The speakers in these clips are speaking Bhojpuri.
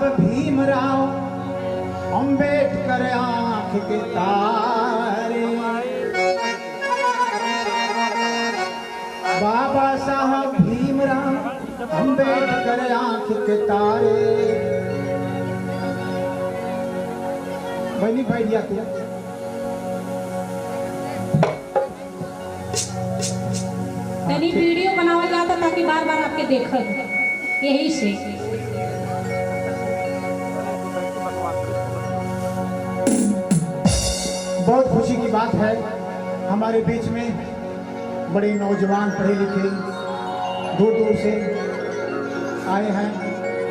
साहब भीमराव अंबेडकर आंख के तारे, बाबा साहब भीमराव अंबेडकर आंख के तारे। बनी बैठ गया तू। तनी वीडियो बनावल जाता ताकि बार बार आपके देखत, यही से। बहुत खुशी की बात है, हमारे बीच में बड़े नौजवान पढ़े लिखे दूर दूर से आए हैं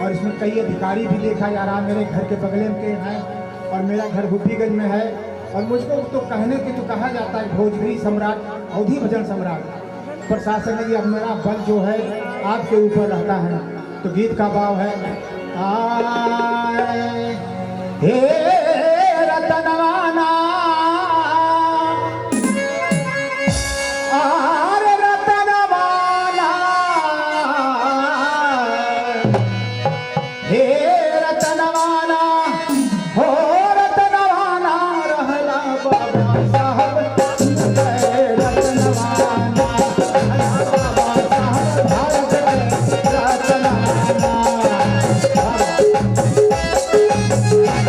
और इसमें कई अधिकारी भी देखा जा रहा है, मेरे घर के बगल के हैं और मेरा घर हुब्बीगंज में है। और मुझको तो कहने के तो कहा जाता है भोजपुरी सम्राट, अवधी भजन सम्राट। प्रशासन ने अब मेरा बल जो है आपके ऊपर रहता है। तो गीत का भाव है, आए हे रतनवाना, are रतनवाना, हे रतनवाना, हो रतनवाना रहला बाबा साहब रतनवाना, बाबा साहब भारत रतनवाना,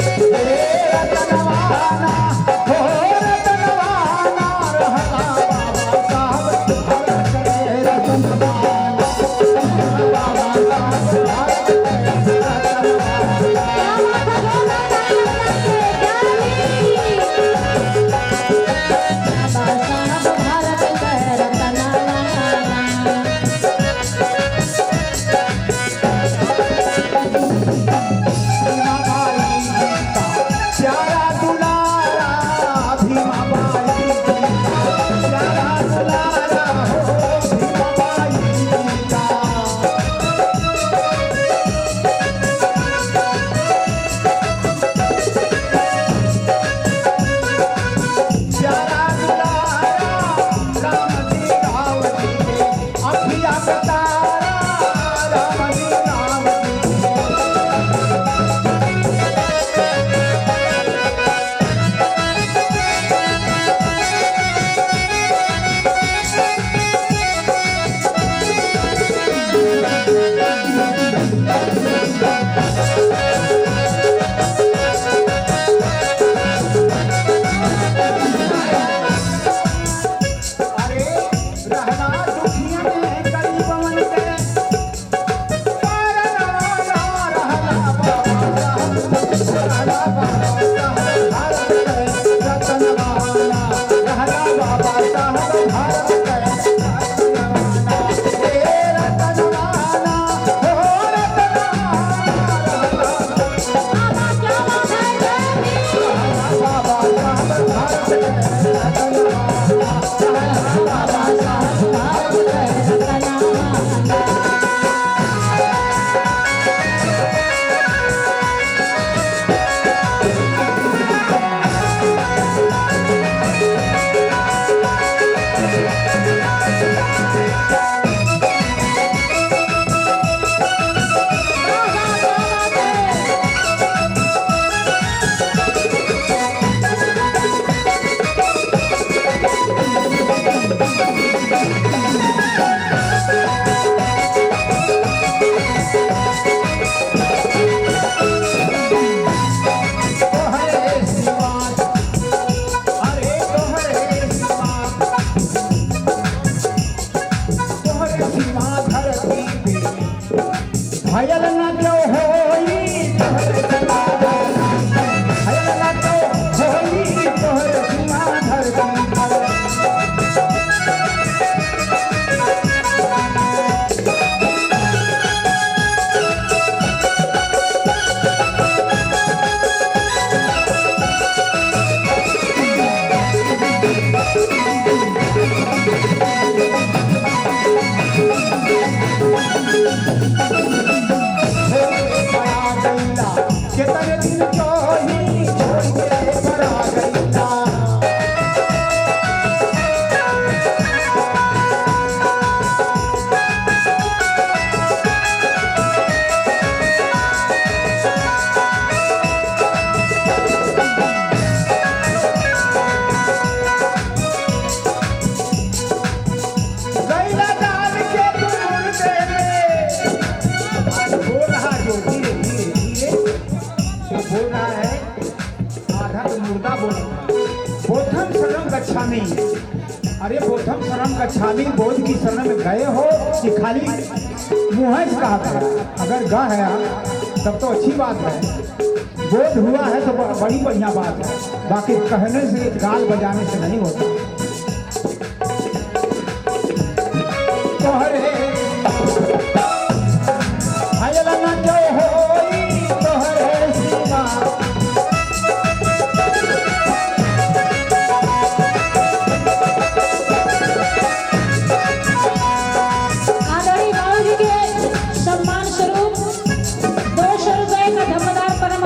हे रतनवाना, हो रतनवाना रहला बाबा साहब भारत रतनवाना, बाबा साहब भारत रतनवाना। क्या बात है, जोरदार तालियां बजा के, क्या बाबा साहब भारत के रतनवाना। भीमा बाई का प्यारा दुलारा, भीमा बाई का प्यारा दुलारा, हो भीमा बाई का। प्यारा दुलारा, राम जी राव जी के अखिया का तारा, राम जी राव जी के। अरे रहना दुखिया में गरीबवन के पारनवाना, रहना बाबा साहब, रहना बाबा साहब भारत के रतनवाना, रहना बाबा साहब भारत के रतनवाना, हे रतनवाना, हो रतनवाना, बाबा क्या बात है, जय भीम। बाबा साहब भारत के रतनवाना, रहना बाबा साहब भारत के रतनवाना। बाबा क्या बात है। तोहरे सिवा, अरे तोहरे सिवा, तोहरे सिवा धरती पे भयल न क्यों होई, तोहरे सिवा भयल न क्यों होई, तोहरे सिवा धरती पर। कितने दिन जोही छोड़ के बड़ा गईला। गच्छामि। अरे बोधम शरण गच्छामि, बोध की शरण में गए हो कि खाली मुँह से कहा था? अगर गा है तब तो अच्छी बात है, बोध हुआ है तो बड़ी बढ़िया बात है, बाकी कहने से गाल बजाने से नहीं होता। तोहरे तोहरे सीमा आदरणीय बाबू जी के सम्मान स्वरूप 200 रुपए का धम्मदान परम